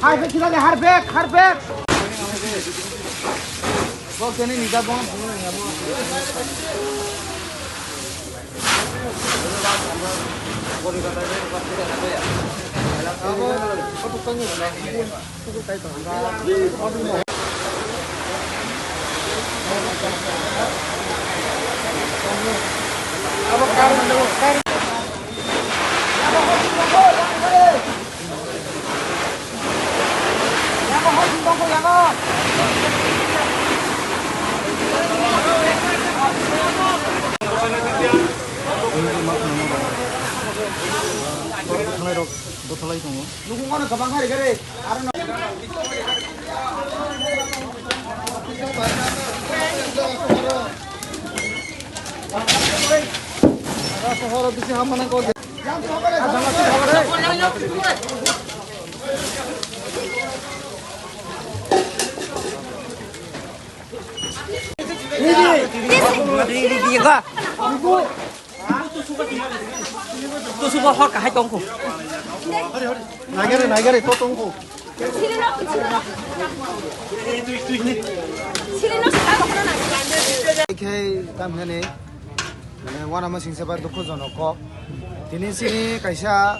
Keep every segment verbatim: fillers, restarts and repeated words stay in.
Harpek sila de, harpek, harpek. Bothalai tongo. Tusugo hor kahai tongkho. Nagere, nagere, to tongkho. Khe tamhani, mane, wanama singsa bai dukhu jonok kok. Tini sini kaisa,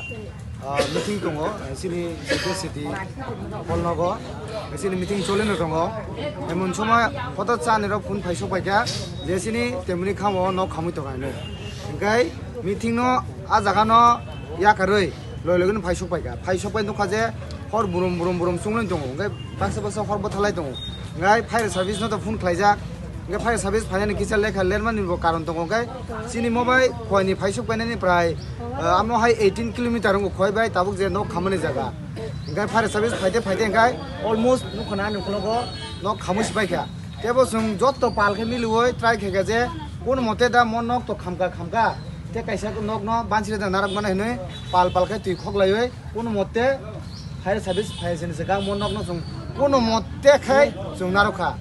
ah, meeting tongo, sini city, city hall nogo, sini meeting cholino tongo. Emon soma koto chani rok phone phai sok paikha, je sini temni khamo nok khamui tongo hinwi. Hingkai meeting no, ah jaga no yakarwi loi loi no phai sok paikha. Phai sok pai nukha je hor burum burum burum chungwi tongo. Hingkai baksa baksa hor bwthalai tongo. Hingkai fire service no to phone khlaijak. Hingke fire service phainani kisa lekha lermani bo karon tongo, hingke chini mo bai Khowai ni phaisuk painani prai, ah, amo hai eighteen kilometer wngkha Khowai bai tabuk je nok khamani jaga. Hingke fire service phaite phaite hingke almost nukha na ani ukologo nok khamui si paikha. Tebo chwng jotto pal khe miliui try khaikha je kono mote da mo nok to khamkha khamkha. Te kaisa nok no bansiri da narwk mano hinui pal pal khe twi khoklaiui. Kono mote fire service phai sini se gang mo nok no chwng kono mote khai chwng narwkha.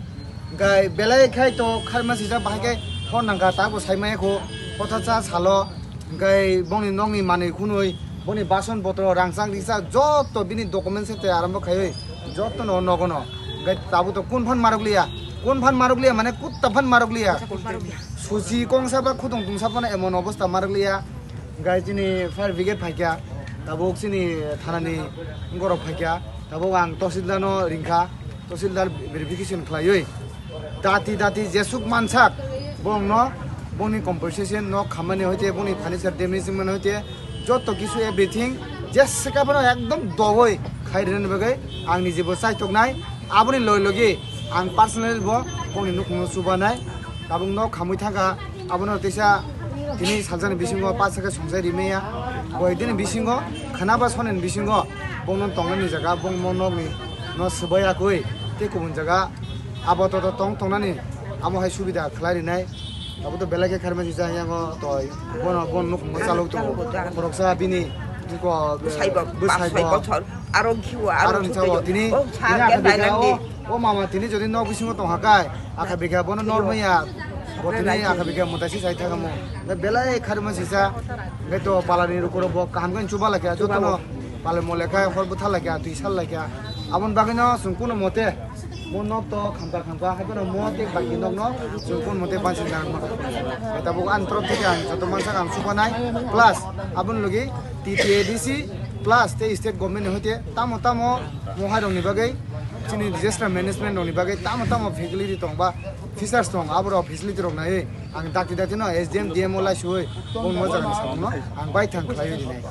Hingkai belai khai to kharma sijak bahai khai phone nangkha ta bo sai maya kho kotha cha salo. Hingkai bongni nokni manwi khunui boni bason botro rangchak rijak joto bini document se te arambo khaiwi joto no nogo no. Hingkai tabuk to kun phan marok liya, kun phan marok liya mane kutta phan marok liya. Susi kongsa ba khutong tungsa phano emon obostha marok liya. Hingkai chini fire brigade phaikha, tabuk chini thanani borok phaikha, tabuk ang tahsildar no ringkha, tahsildar verification khlaiwi dati dati jesuk mansak bongno bongni compensation no khamani hoite bongni furniture damage mani hoite joto kisu everything jesika phano ekdom dogoi khai rwna bagwi ang nijebo chaitoknai. Aboni loi logi ang personally bo bongni nukhungno chubanai, tabuk nok khamwi thangkha, abono teisa tini saljani bisingo paisa khe songchai rimaya, koi dini bisingo khana ba sonini bisingo bongno tongnani jaga bongmo nokni no swbai yakwi tei kubun jaga abo toto tong tongnani amo hai subida khlai rinai. Abo to belai khe kharmani jang yango toi bono bon nukhungo chalok tongo. Khoroksa bini bwsai bo, bwsai bwsai bo. Bosor, aro khiwo, aro aro ni chao tini, o sa tini akha bikha, o, o mama tini jodi nok bisingo tong hakai, akha bikha bono nor maya, bo tini akha bikha mutai si sai thangamo. Da belai kharma sisa, be to palani rukuro bo kaham khe chuba lakha, jotono palai mo lekha, hor bwtha lakha, twi sal lakha. Abon bagwino chwng kuno mote mo nok to khamkha khamkha, hai phano mo tei baki nok no chwng kuno mote bansi nang ma. Tabuk ani torop theke ang joto mansa ang chubanai, plus abon logi T T A D C plus tei state government ni hoite tamo tamo mohai rok ni bagwi chini disaster management rok ni bagwi tamo tamo facility tong ba features tong abo rok facility rok nai ang dakti dakti no S D M D M o lai sui bong mo jaga ni samung no ang bai thang khlai ri nai.